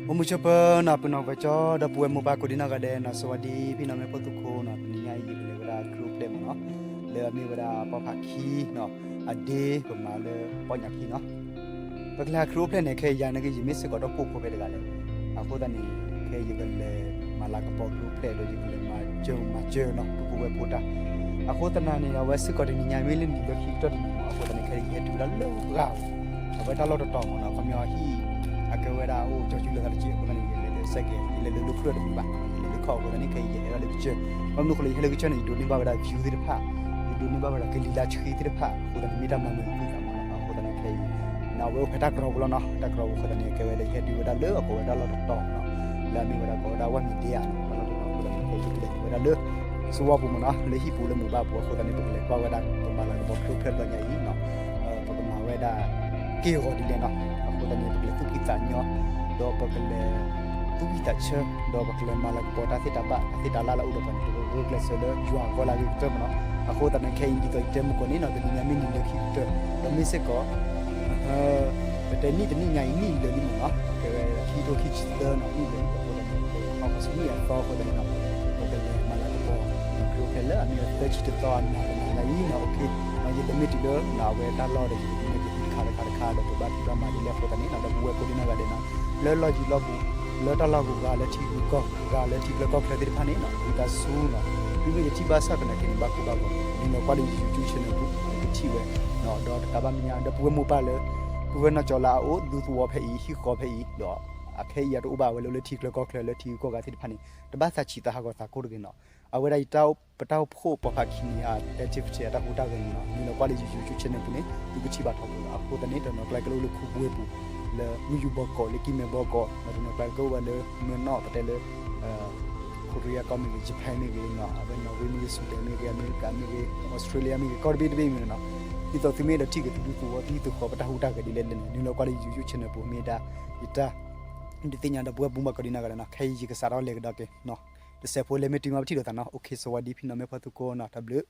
အိၣ်မုာ်ဆိးပၢၤနီၤ ပုၢ်နီၢ်ဝဲၢ်ကၠီ ဒီပုၢ်ဝဲၢ်မိၢ်ပၢ်ကိးဒံနီၢ်ဂၤဒဲးနီၤ စဝၤဒံဖံနီၢ်မ့ၢ်ဖိသူခိၣ်နီၤ တနံၤညါအံၤ ယကလဲၤဝဲဒၣ်ခရံာ်အိၣ်ဖျဲၣ်မ့ၢ်နီၤ လၢအမ့ၢ်ဝဲဒၣ်ပီၣ်ဖးခံနီၤ အဒ့ပမၤလၢပီၣ်ညါခံနီၤ ပကလဲၤဟးခရံာ်အိၣ်ဖျဲၣ်န့ၣ် ခဲအံၤယၤန့ၣ်က့ ယမ့ၢ်စ့ၢ်ကီးဒီးကိၣ်ဖိဖဲတဂၤလဲၣ် အဃိသတးန့ၣ် ခဲအံၤယကလဲၤမၤလၤကပီၤခရံာ်အိၣ်ဖျဲၣ်ဒီး ယကလဲၤမၤစၢၤမၤစၢၤနီၤ ပုၢ်ဝဲၢ်ဖိတၢ် အဃိသတးန့ၣ် အဝဲစ့ၢ်ကီးတနံၤညါမ့ၢ်လၢနံၤလၢခံကတၢၢ်တနံၤမ့ၢ် အဃိသတးန့ၣ် ခဲအံၤယဟဲတုၤဝဲဒၣ်လၢပှၢ် အဝဲတၢ်လီၢ်တတီၤမ့ၢ်နီၤ ခီပညီဟံၣ် အကဲဝဲဒၣ်အိၣ်ကၠီကၠူလၢသးတစဲးအဃိသတးန့ၣ် ယလဲၤလၢစဲးကဲး ယလဲၤလၢဒိၣ်ခရၢၣ်တမံၤဘၣ် ယလဲၤလၢခီၣ်အဃိသတးန့ၣ် ခဲအံၤယဟဲဒၣ်လၢကစၢၢ် ဘၣ်မနုၤအဃိလဲၣ် ယဟဲလၢကစၢၢ်န့ၣ် ယဒိးန့ၢ်ဘၣ်ဝဲဒၣ် view သ့ၣ်တဖၣ် ယဒိးန့ၢ်ဘၣ်ဝဲဒၣ်ကလံၤလါဆှံသ့ၣ်တဖၣ် အဃိသတးန့ၣ်မ့ၢ်တၢ်မၤမုာ်သ့ၣ်တဖၣ်မ့ၢ်နီၤ အဃိသတးန့ၣ်ခဲအံၤ နဝဲအိၣ်ဖဲတၢ်ကရီပူၤလီၤနီၤ တၢ်ကရီပူၤအဃိသတးန့ၣ် ကဲဝဲဒၣ်ယဟဲတုၤဝဲဒၣ်လၢအကိးဝဲဒၣ်လီၢ်တတီၤနီၤ လၢအမ့ၢ်ဝဲဒၣ်ကိးဝဲဒၣ်ဝၣ်မံၤဒ့ဧါနီၤ တၢ်လီၢ်တတီၤအဃိသတးန့ၣ် ခဲအံၤယကလဲၤဝဲဒၣ်လၢ စဝီပူၤမ့ၢ်နီၤ လၢဟံၣ်ပူၤလၢမိၢ်ပၢ်ပူၤအဃိသတးန့ၣ် ပကလဲၤကွၢ်ဝဲဒၣ် ပမၤလၤကပီၤခရံာ်အိၣ်ဖျဲၣ်ဘျီညါအံၤနီၤ ပကမၤဝဲဒၣ် က့ၢ်ဂီၤဒ်လဲၣ်နီၤ အဃိသတးန့ၣ် ပကလဲၤသူၣ်ဖှံသးညီ ဒီးပကလဲၤ သူၣ်ဖှံသးဆၢ ဒီးပကလဲၤမၤလၤကပီၤတၢ်သ့ၣ်တၢ်ဘၣ် တၢ်သ့ၣ်တၢ်လၢ်လၢအအိၣ်ဒီးပှၤန့ၣ် ပကဂုာ်ကျဲးစၢးလၢယွၤအဂီၢ်လၢအဂ့ၤကတၢၢ်မ့ၢ်နီၤ အဃိသတးန့ၣ် ခဲအံၤဒ်သိးယတဲမုၢ်ကီၢ်န့ၣ်နီၤ တနံၤညါမ့ၢ်နံၤလၢခံကတၢၢ် ဒီးမ့ၢ်စ့ၢ်ကီး ပတဲနံၣ်တနံၣ်ညါအံၤ နံၣ်လၢာ်လံမ့ၢ်နီၤ ကဲဝဲခံကထိခံဆံသၢနီၤ နံၣ်လၢာ်လံအဃိသတးန့ၣ် ဟီၣ်ခိၣ်ဆူနံၣ်အသီအဃိသတးန့ၣ်နီၤ ပကလဲၤမၤလၤကပီၤ ခရံာ်အိၣ်ဖျဲၣ်လၢအမ့ၢ်အသၢဆံတသီအနၤတနၤညါအံၤနီၤ ယလဲၤမ့ၢ်တုၤလၢနီၤ အဝဲတၢ်လီၢ်ဒီး ယကမ့ၢ်ကသံတခါတခါတခါဒီး ပဘၣ်ဖံးဘၣ်မၤဒ်လဲၣ်အဃိသတးန့ၣ်နီၤ ဒီပုၢ်ဝဲၢ်ကိးဒံနီၢ်ဂၤဒဲးနီၤ လၢလီၢ်ယံၤလီၢ်ဘူး လၢတၢ်လီၢ်ဂုၤဂၤ လၢထံဂုၤကီၢ်ဂၤ လၢထံချၢကီၢ်ချၢသ့ၣ်တဖၣ်န့ၣ်နီၤ ဝံသးစူၤနီၤ မ့မ့ၢ်တထံၣ်ဘၣ်ဆၣ်သနာ်က့န့ၣ် ဘၣ်ကိၢ်ဘၣ်ဂီၤ နုာ်လီၤကွၢ်လၢ YouTube channel ပူၤ နကထံၣ်ဝဲ ဒီးတကးဘၣ်မဲာ်ညါ ဒီပုၢ်ဝဲၢ်မိၢ်ပၢ်လၢ ပုၢ်ဝဲၢ်နီၢ်ကၠီလၢအအိၣ် ဒူသဝီဖဲအံၤ ဟံၣ်ဃီဖဲအံၤ ဒီးအခဲအံၤအတအိၣ်ဘၣ်ဝဲလၢ လၢထံချၢကီၢ်ချၢ လၢထံဂုၤကီၢ်ဂၤသ့ၣ်တဖၣ်န့ၣ် တဘၣ်သးဆံးသးဟးဂီၤသးကိၢ်တဂ့ၤနီၤ အဝဲဒၣ်အံၤ ပတၢ်အိၣ်ဖှိၣ်ပီၣ်ဖးခံန့ၣ် အ activity အတၢ်ဟူးတၢ်ဂဲၤန့ၣ်နီၤ နုာ်လီၤကွၢ်လၢ YouTube channel ပူၤန့ၣ် သုကထံၣ်ဘၣ်ထီဘိလီၤ အဃိသတးန့ၣ် တနီၤကျါကလဲၤအိၣ်လၢခူပူၤဝ့ၢ်ပူၤ လၢမုၢ်ယူၤဘီကီး လၢကံၢ်မဲဘီကီး ဒီးတနီၤကျါကအိၣ်ဝဲလၢ မ့ၢ်နီၢ်ပတဲလၢ Korea ကီၢ်မ့ၢ်ဂ့ၤ Japan မ့ၢ်ဂ့ၤနီၤ အဝဲ Norway မ့ၢ်ဂ့ၤ Sweden မ့ၢ်ဂ့ၤ အမဲရကၤမ့ၢ်ဂ့ၤ Australia မ့ၢ်ဂ့ၤ ကီၢ်တဘ့ၣ်တဘ့ၣ်မ့ၢ်နီၤ ဒ်သိးသုမ့ၢ်အဲၣ်ဒိးထံၣ်က့ၤသုဒူသဝီ သုဟံၣ်သုဃီ ပတၢ်ဟူးတၢ်ဂဲၤဒ်လဲၣ်ဒ်လဲၣ်န့ၣ် နုာ်လီၤကွၢ်လၢ YouTube channel ပူၤ မ့ၢ်ဒၣ် ယတၢ် ဒုးသ့ၣ်ညါဒီပုၢ်ဝဲၢ်မိၢ်ပၢ်ကိးဒံနီၢ်ဂၤဒဲးနီၤ ခဲအံၤယကစးထီၣ်လဲၤကဒီးက့ၤနီၤ တစဲးဖိလဲၤမ့ၢ်တုၤမ့ၢ်ပထံၣ်လိာ်သးနီၤ okay စဝၤဒံဖံနီၢ်မ့ၢ်ဖီသူခိၣ်နီၤ တၢ်ဘျုး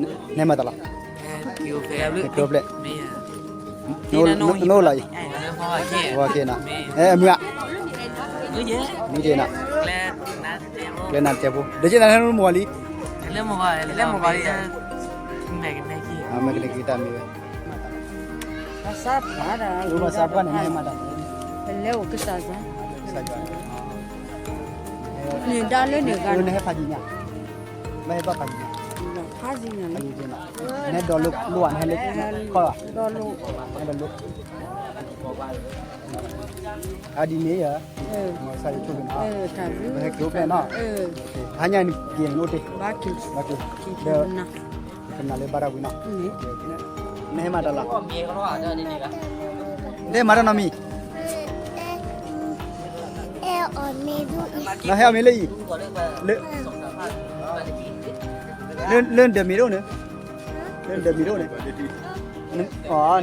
နဟဲမၤတၢ်လီၤ, နကျိၤပျဲၢ်, နအိၣ်လီၤအံၤ, ဝဲက့ၤနီၤ, အဲ အမုၢ်ဧါ, မုၢ်က့ၤနီၤ, ကျဲနၤတကဲဖိ ဒီးက့ၤနၤဟဲလၢမုၢ်ဂီၤလံ, လၢမုၢ်ဂီၤ, မဲာ်ကနံၤက့ၤတၢ်မ့ၢ်ဝဲ, ဘၣ်ဆၣ်ပှၤန့ၣ် နဟဲမၤတၢ်, လဲၤအိၣ်ကစၢ်ယွၤ, ကစၢ်ယွၤ, န့ၣ်ဒၣ်လၢန့ၣ်ဂၤ, နဟဲဖးယံၤညါ, ဘၣ်ဟဲဘၣ်ဖးယံၤညါ, ဖးယံၤညါ, နဟဲဒီးလိၣ်ဧါ, နဟဲလၢခီၣ်လီၤ, ဒီးလိၣ်, ဟဲဒီးလိၣ်, အဒ်န့ၣ်ယၤ, ကစၢ်ယွၤဆိၣ်ဂ့ၤနီၤ, ပဟဲက့ၤအိၣ်ဖျဲၣ်နီၤ, ဟါညါန့ၣ်က့ၤန့ၣ်အိၣ်တ့ၢ်, ဘၣ်က့ၤ, ဒီး ကနၤလၢဘၣ်တၢ်ဝံၤနီၤ, နဟဲမၤတၢ်လီၤ, နဟဲမၤတၢ်နီတမံၤ, နဟဲအီၣ်မ့ၤလၢအံၤ, လၢနဒၢးမ့ၤဒိၣ်န့ၣ်, လၢနဒၢးမ့ၤဒိၣ်န့ၣ်, နဟဲအီၣ်မ့ၤလၢအံၤဝံၤဧါ, နဟဲပှဲၤဂၤလီၤ, နပၢ်, နပၢ်ဒီးနပၢ်ဒီးနၤ, ခဲအံ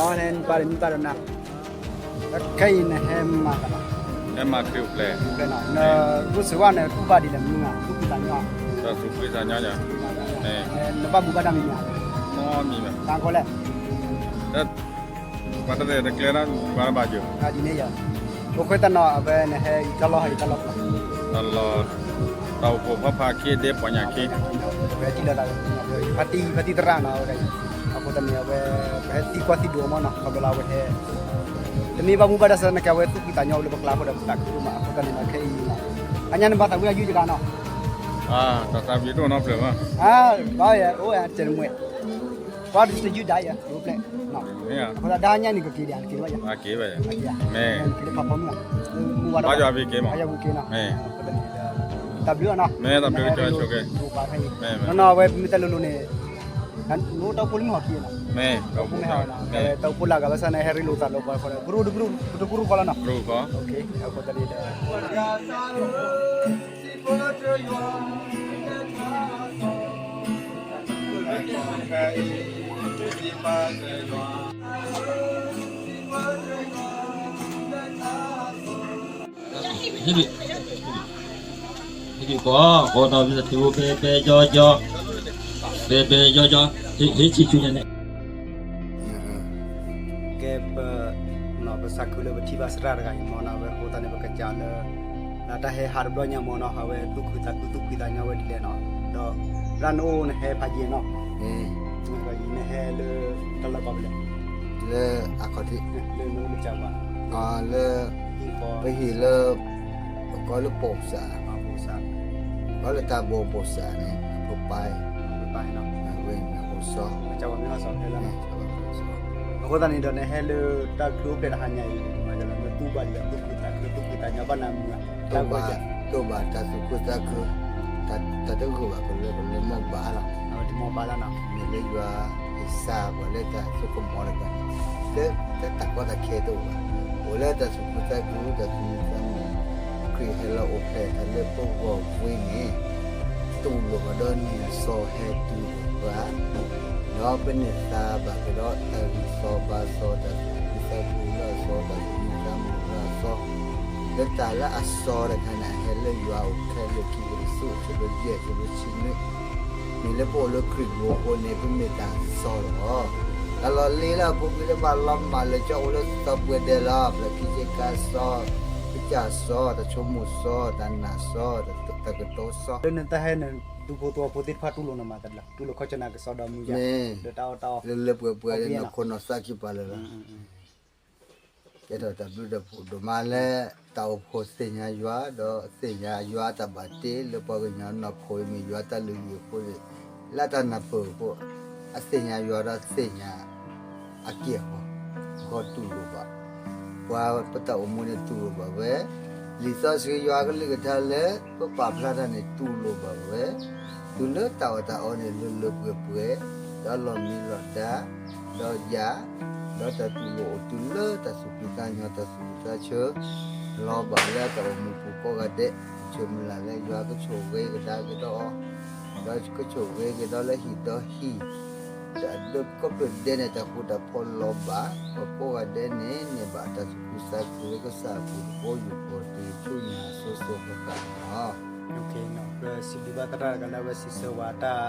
ၤနဟဲမၤတၢ်လီၤ, ဟဲမၤခရံာ်အိၣ်ဖျဲၣ်, နဂုၢ်စ့ဝါန့ၣ် တူၢ်ဘၣ်ဒ်လဲၣ်မနုၤ, သူၣ်ဖှံသးညီ, သူၣ်ဖှံသးညီ, နဘၣ်မူဘၣ်ဒါမံၤမံၤဧါ, မံၤမံၤ, တၢ်ကီလဲၣ် ပှၤတၢ်ရဲၣ်တကျဲၤနီၤ ပှၤတဘၣ်ယိၣ်, ဒ်န့ၣ်ယၤ, အိၣ်ဃဲတၢ်နီၤ အဝဲနဟဲအံၤတၢ်လီၢ်ဟဲအံၤတၢ်လီၢ်, တၢ်လီၢ်, တၢ်အိၣ်ဖှိၣ်ဖီဖးခံ ဒဲပီညၣ်ခံ, ဝဲထံၣ်လီၤတၢ်, ဖါတံၢ် ဖါတံၢ်သရၣ်နီၤ, အဃိသတးန့ၣ် အဝဲ, ပဟဲသံကွၢ်သံဒိးမးနီၤ ခီဖျိလၢအဝဲဟဲ, တမ့ၢ်ဘၣ်မူဘၣ်ဒါစ့ၢ်ကီး အဝဲသူၣ်ဖှံသးညီလၢပကျါအဃိဒီး ပသးခုဒိၣ်မး အဃိသတးန့ၣ် ခဲအံၤနီၤ, အညါန့ၣ်ဘၣ်သးဝံၣ်လၢယုၢ်တဂၤနီၤ, တၢ်သးဝံၣ်ဒိၣ်နီတဖျၢၣ်ဘၣ်, ဘၣ်ယဲ အိၣ်ယဲ တမွဲၢ် ပှၤတယုၢ်ဒါယဲ ကျိၤပျဲၢ်, အဃိသတးဒၣ်ညါန့ၣ် ကက့ၤဒံး ကက့ၤဘၣ်ယဲ, က့ၤဘၣ်ယဲ, မ့ၢ်က့ၤလၢဖးဖီမုၢ်, ဘၣ်ယွၤဝံၤက့ၤမး, ဘၣ်ယွၤဝံၤက့ၤနီၤ, တၢ်ဘျုးနီၤ, မ့ၢ်တၢ်ဘျုးကၠီဆိက့ၤ, နီၤနီၤ အဝဲမ့ၢ်တၢ်လိၤလိၤန့ၣ်, နအိၣ်တၢ်အိၣ်ဖှိၣ်လၢမုၢ်ဟီၣ်ခံနီၤ, မ့ၢ်တၢ်အိၣ်ဖှိၣ်လၢအဂၤဘၣ်ဆၣ်န့ၣ် ဟဲရ့လိာ်သးလၢပှၤဃီဒီး ကရူၢ်တကရူၢ်, တကရူၢ်ဃီလီၤနီၤ, အဃိသတးန့ၣ်ဒီး ဟ့ၣ်ဂံၢ်, ဟ့ၣ်ဂံၢ်ကီး, ကီးနီၤ ဘဲဘဲကၠီကၠီ, ဘဲဘဲကၠီကၠီ, ဟ့ၣ်ဆံးဆူညါန့ၣ် ကဲပ, ပသးခုလၢပထံၣ်ဘၣ်သရၣ်တဂၤအံၤမ့ၢ်နီၤ အဝဲအဃိသတးန့ၣ် ပကစးလၢ, လၢတၢ်ဟဲဟးတဘျီညါမ့ၢ်နီၤ အဝဲသူၣ်ခုသးခုသူၣ်ဖှံသးညီဝဲဒ်လဲၣ်နီၤ ဒီး, ရၣ်နအိၣ်နဟဲဖးယံၤနီၤ, နဟဲလၢ, တၢ်လီၢ်ကီၢ်ဖဲလဲၣ်, လၢအခီၣ်ထံး, လၢနအိၣ်လၢကၢ်ပၤ, လၢ, ပဟံၣ်လၢ, ပကိးလၢပိၢ်စး, ကိးလၢတၢ်ဘိပိၢ်စးန့ၣ် ပပၢ်, ပပၢ်, ဝဲန့ၣ်အိၣ်စီ, အဃိသတးန့ၣ်ဒီးနဟဲလၢတၢ်ကျိၤအိၣ်ဖျဲၣ်တဟါညါအံၤ မ့ၢ်လၢနသူၣ်ဘၣ်ဒ်လဲၣ် သူၣ်ခုသးခု သူၣ်ဖှံသးညီဘၣ်နၤမုာ်, တၢ်ဘၣ်, တၢ်ဘၣ်တၢ်သူၣ်ခုသးခု, တၢ်တဂ့ၤဘၣ်ကလၢကလၢမ့ၢ်ဘၣ်လီၤ, မ့ၢ်လၢယွၤ, ယစၢ်ပှၤလၢတၢ်စိကမီၤတဂၤန့ၣ်, လၢတၢ်ကီတၢ်ခဲတအိၣ်ဘၣ်, အိၣ်လၢတၢ်သူၣ်ခုသးခု တၢ်သူၣ်မံသးမုာ်, ခရံာ်ဟဲလီၤအိၣ်ဖျဲၣ်တၢ်လၢပဂီၢ်ဝဲန့ၣ်, တူၢ်လိာ်ဘၣ်ဒီးန့ၢ်အစီဟဲတုၤပှၤ ဒီးပန့ၢ်သါဘၣ်ကဒီးတၢ်ဂံၢ်စီဘါစီ တၢ်သူၣ်ခုသးခုလၢအစီ တၢ်သူၣ်မံသးမုာ်လၢအစီ, လၢတၢ်လၢအစီတခါန့ၣ် အဟဲလၢယွၤအိၣ်ခဲလၢာ်ခံကတၢၢ် ဆၢဖိယဲၢ် ဆၢဖိဆံနွံ, မ့ၢ်လၢပအိၣ်လၢခရံာ်ပူၤအဃိန့ၣ် ပမ့ၢ်တၢ်စီလီၤ. တၢ်လီၢ်လံၤလၢအပူၤကွံာ်လၢပှၤလီၤမၢ်လၢကၠီအိၣ်လၢသီပှဲၤဒဲးလီၤ. ပျၢၤခံဆ့ကၤစီ, ကစၢ်စီ, တၢ်ဆိကမိၣ်စီ, တၢ်နာ်စီ, တၢ်ကတိၤစီ, လၢနတၢ်ဟဲန့ၣ် ဒူဖိသဝီဖိသ့ၣ်တဖၣ်တူၢ်လိာ်နမၤတၢ်လီၤ, တူၢ်လိာ်ခီၣ်ဆၢနၤကစီဒီမူယါ, လၢတၢ်အီၣ်တၢ်အီ, လၢလၢပှဲၤပှဲၤလၢနီၢ်ခိနီၢ်သးခံပာ်လၢာ်လီၤ. ကဲထီၣ်တၢ်ဘျုးတၢ်ဖှိၣ်ဒိၣ်မးလၢ တၢ်အိၣ်ဖှိၣ်သ့ၣ်ညါယွၤ ဒီးသ့ၣ်ညါယွၤအတၢ်ဘၣ်တ့လၢပှၤကညီနီၢ်ခိအံၤ မ့ၢ်ယွၤတၢ်လုၢ်ဟံၣ်အဃိန့ၣ်, လၢတၢ်နၢ်ပၢၢ်အဃိ, အသ့ၣ်ညါယွၤဒီးသ့ၣ်ညါ အက့ၢ်အဂီၤ, ဂီၢ်တူၢ်လိာ်ဘၣ်, ပှၤပတၢ်အိၣ်မူန့ၣ်တူၢ်လိာ်ဘၣ်ဝဲ, လံာ်စီဆှံယွၤကလုၢ်ကထါလၢ ပပာ်ဖျါတၢ်န့ၣ်တူၢ်လိာ်ဘၣ်ဝဲ, တုၤလၢတၢ်အီၣ်တၢ်အီန့ၣ်လၢလၢပှဲၤပှဲၤ, ဒီးလီၤမံလီၤဒါ, ဒီးယၤ, ဒီးတၢ်တူၢ်လိာ်အိၣ်တုၤလၢတၢ်သူၣ်ဖှံသးညီတၢ်သူၣ်ဆူၣ်သးဆၢ, လီၤဘၣ်လၢတၢ်အိၣ်မူပူၤကိးဂၤဒဲး, ဆၢမုၢ်လၢ်လၢယွၤကဆိၣ်ဂ့ၤကဒါက့ၤဒီးအီၤ, ဒီးကဆိၣ်ဂ့ၤက့ၤဒီးလၢဟံၣ်ဒီဟံၣ် တၢ်ဒၢကီၢ်ပၢၢ်ဒဲးန့ၣ် တၢ်ဃူတၢ်ဖိးလီၤဘၣ်, ပှၤကိးဂၤဒဲးန့ၣ် န့ၢ်ဘၣ်တၢ်သူၣ်ခုသးခု ကစၢ်အပူၤတဘိယူၢ်ဃီၤ တုၤဆူညါအစိၤစိၤဃၣ်ဃၣ်န့ၣ်လီၤ. ပစံးဘျုးဘၣ်သရၣ်တဂၤလၢအဝဲစံးဆၢဝဲတၢ်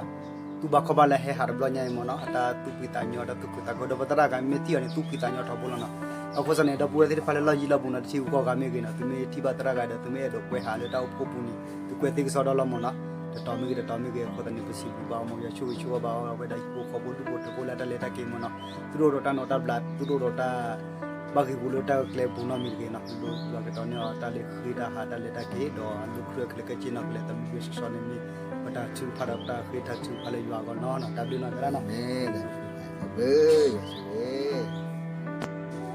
သူၣ်ဘၣ်ခီၣ်ဘၣ်လၢဟဲဟးတဘျီညါအံၤမ့ၢ်နီၤ, အတၢ်သူၣ်ဖှံသးညီ တၢ်သူၣ်ခုသးခု ဒီးပသရၣ်တဂၤမ့ၢ်ထံၣ်အီၤန့ၣ် သူၣ်ဖှံသးညီထီဘိလီၤနီၤ. အဃိသတးန့ၣ် ဒီပုၢ်ဝဲၢ်သ့ၣ်တဖၣ်လၢလီၢ်ယံၤလီၢ်ဘူးနီၤ တထံၣ်ဂုၤကီၢ်ဂၤမ့ၢ်ဂ့ၤနီၤ, သုမ့ၢ်ထံၣ်ဘၣ်သရၣ်တဂၤဒီး သုမ့ၢ်အဲၣ်ဒိးကွဲးဟးလၢတၢ်အိၣ်ဖှိၣ်ပူၤန့ၣ် သုကွဲးသ့ကစီဒီလီၤမ့ၢ်နီၤ. တတီၤမ့ၢ်ဂ့ၤ တတီၤမ့ၢ်ဂ့ၤ အဃိသတးန့ၣ် ပစံးဘျုးဘၣ်အီၤ မ်ယွၤဆိၣ်ဂ့ၤဆိၣ်ဝါဘၣ်အီၤ အဝဲဒၣ်ဟံၣ်ဖိဃီဖိဒူၣ်ဖိထၢဖိလၢတၢ်လဲၤတၢ်က့ၤမ့ၢ်နီၤ, သုတအိၣ်ဒီးတၢ်နီၣ်တၢ်ဘျး သုတအိၣ်ဒီးတၢ် ဘၣ်ဂ့ၤပူၤလၢတၢ်ကျဲပူၤနီတမံၤတဂ့ၤနီၤ, ယွၤကတီၤန့ၢ်အီၤတၢ်လၢဃ့တၢ်ဟးတၢ်လဲၤတၢ်က့ၤ ဒီးအဒိၣ်ချၢအကလဲၤကဲက့ၤနီၤ ကလဲၤတမံၤဂ့ၤ စီစီန့ၣ်မ့ၢ် ပတၢ်ထုကဖၣ်ဒီးပတၢ်ဃ့တၢ်ထုကဖၣ်လၢယွၤအဂီၢ်နီၤ, တၢ်ဘျုးနီၤသရၣ်နီၤ. အခဲအံၤနီၤ အ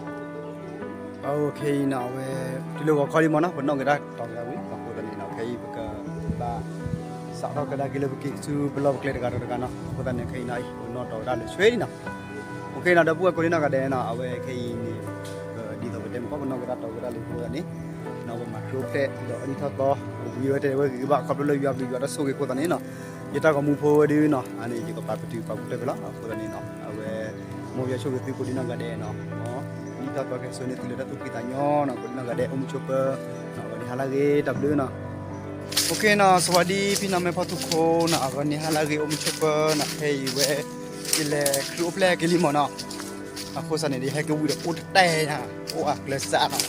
ဝဲ တုၤလၢဂီၤခီလံမ့ၢ်နီၤ ပနီၣ်က့ၤတၢ်တီၤက့ၤဝံၤ အဃိသတးန့ၣ်နီၤ ခဲအံၤပကဘၣ် စးထီၣ်ကဒါက့ၤလၢပက့ၤဆူပလီၢ်ပကျဲတဂၤဒီးတဂၤနီၤ, အဃိသတးန့ၣ် ခဲအံၤနီၤ ပနီၣ်တီၤက့ၤတၢ်လၢဆွဲလံနီၤ. အခဲအံၤနီၤ ဒီပုၢ်ဝဲၢ်ကိးဒံနီၢ်ဂၤဒဲးနီၤ အဝဲခဲအံၤန့ၣ် ဒ်သိးပတဲမ့ၢ်ကီး ပနီၣ်က့ၤတၢ်တီၤက့ၤတၢ်လၢအဃိသတးန့ၣ် နီၤ ပမၤခရံာ်အိၣ်ဖျဲၣ်ဒီးအနံၣ်ထီၣ်သီ ပဝံၤဝဲတဲဝဲဂ့ၤဂ့ၤဘၣ် ခီဖျိလၢယွၤဘျုးယွၤတၢ်ဆိၣ်ဂ့ၤအဃိသတးန့ၣ်နီၤ ယတၢ်ဂီၤမူဖိဝဲဒၣ်နီၤ အန့ၣ် ယကပာ်ပတုာ်ပာ်ပတုာ်ဖဲလီၤ. အဃိသတးန့ၣ်နီၤ အဝဲ မ်ယွၤဆိၣ်ဂ့ၤသုကိးဒံနီၢ်ဂၤဒဲးနီၤ နံၣ်ထီၣ်သီခဲစိန့ၣ် သုလၢတၢ်သူၣ်ဖှံသးညီနီၤ ကိးဒံနီၢ်ဂၤဒဲး အိၣ်မုာ်ဆိးပၢၤနီၤ ဂီၤနံၤဟါလၢအဂ့ၤ တၢ်ဘျုးနီၤ. အခဲအံၤနီၤ စဝၤဒံဖံနီၤ မဲဖီၣ်သူခိၣ်နီၤ အဂီၤနံၤဟါလၢအဂ့ၤ အိၣ်မုာ်ဆိးပၢၤနီၤ ခဲအံၤဝဲ ယလဲၤခရံာ်အိၣ်ဖျဲၣ်က့ၤလံမ့ၢ်နီၤ. အဃိသတးန့ၣ် ယဟဲက့ၤဝံၤဒီးအိၣ်တတဲနီၤ အိၣ်အကျဲစးနီၤ.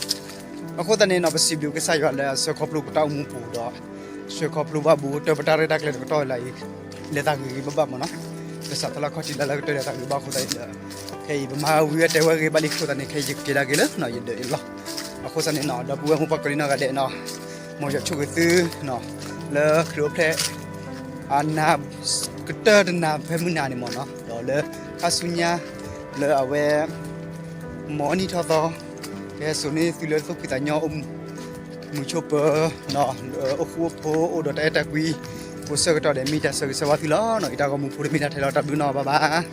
အဃိသတးန့ၣ်နီၤ ပစံးဘျုးကစၢ်ယွၤလၢအဆှၢခီဖျိပတၢ်အိၣ်မူပူၤဒီး ဆှၢခီဖျိဘၣ်ဘူးကတၢၢ်ပတၢ်ရဲၣ်တၢ်ကျဲၤတကတီၢ်လၢအံၤ လဲၤသးဂ့ၤဂ့ၤဘၣ်ဘၣ်မ့ၢ်နီၤ. ကစးထီၣ်လၢခီၣ်ထံးလၢလၢကတၢၢ်လဲၤသးဂ့ၤဘၣ်အဃိသတးန့ၣ်ဒီး ခဲအံၤပမၤဝံၤဝဲတဲဝဲဂ့ၤဘၣ်လံအဃိသတးန့ၣ် ခဲအံၤယကက့ၤဒၣ်က့ၤလၢ ယဒၢးအံၤလီၤ. အဃိသတးန့ၣ်နီၤ ဒီပုၢ်ဝဲၢ်မိၢ်ပၢ်ကိးဒံနီၢ်ဂၤဒဲးနီၤ မ်ယွၤဆိၣ်ဂ့ၤသုနီၤ လၢခရံာ်အိၣ်ဖျဲၣ် အနၤ ကတၢၢ်တနၤဖဲမုၢ်နၤန့ၣ်မ့ၢ်နီၤ ဒီးလၢခါဆူညါ လၢအဝဲ မ်အနံၣ်ထီၣ်သီ ကဟဲစိာ်န့ၢ်သုလၢသူၣ်ဖှံသးညီအိၣ်မုာ်ဆိးပၢၤနီၤ လၢအိၣ်ဃူအိၣ်ဖိးအိၣ်ဒီးတၢ်အဲၣ်တၢ်ကွံ ကိးဆၢကတီၢ်ဒဲး မ့ၢ်တၢ်ဆၢဂ့ၤဆၢဝါသုလီၤနီၤ. ယတၢ်ဂီၤမူဖိတမ့ၢ်တၢ်ထဲလီၤ တၢ်ဘျုးနီၤ bye bye.